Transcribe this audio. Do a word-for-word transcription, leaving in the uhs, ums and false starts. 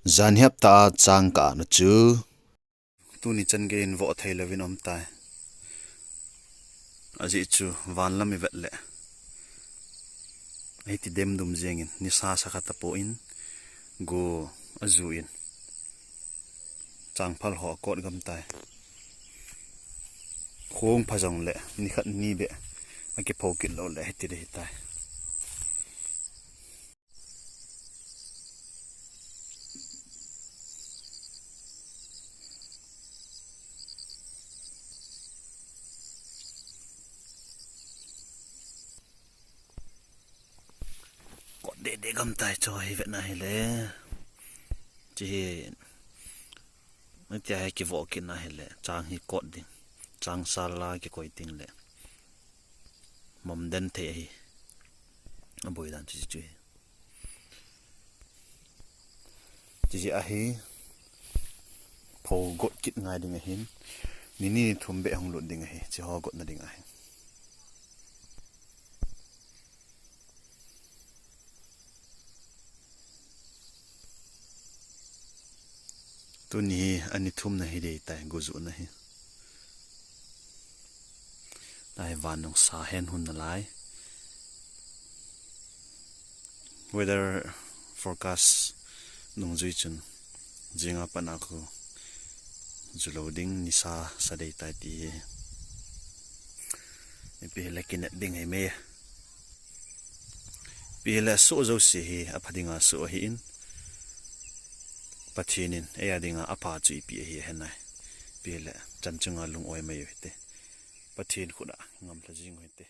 Jan hiap ta a chang ka na chu. Tuni chan gei in vo thei levin om tai. Ajeh chu van lam i vet le. Hiti dem dum jeng in, nisa sa kha ta po in, gu a zu in. Chang phal ho a kot gam tai. Khong pha jong le, ni khat ni be, a kipho kit lo le, hiti de hi tai. Kot de de gam tai cho hi vet na hi le. Chi hi, tia hi kivo kit na hi le, chang hi kot ding, chang sala kikoi ding le. Mom den thei ahi. A boi dan chu chu hi. Chi ahi. Pho got kit ngai ding ahin. Ni ni thum be hung lut ding ahi. Chi ho got na ding ahi. Tuni hi ani thum na hi dei tai, gu zu na hi. Lai van nung sa hen hun na lai. Weather forecast nung zui chun, jinga pana khu zu lo ding nisa sa dei tai ti hi. Ipi le kinet ding hei me. Pi le su zo si hi, a pha dinga su ahi in. Pathin in, ei a dinga a pha chu ipi ahi he nai. Pi le chan chunga lung oi mai u hite. Pathin khuda ngam thla jing u hite.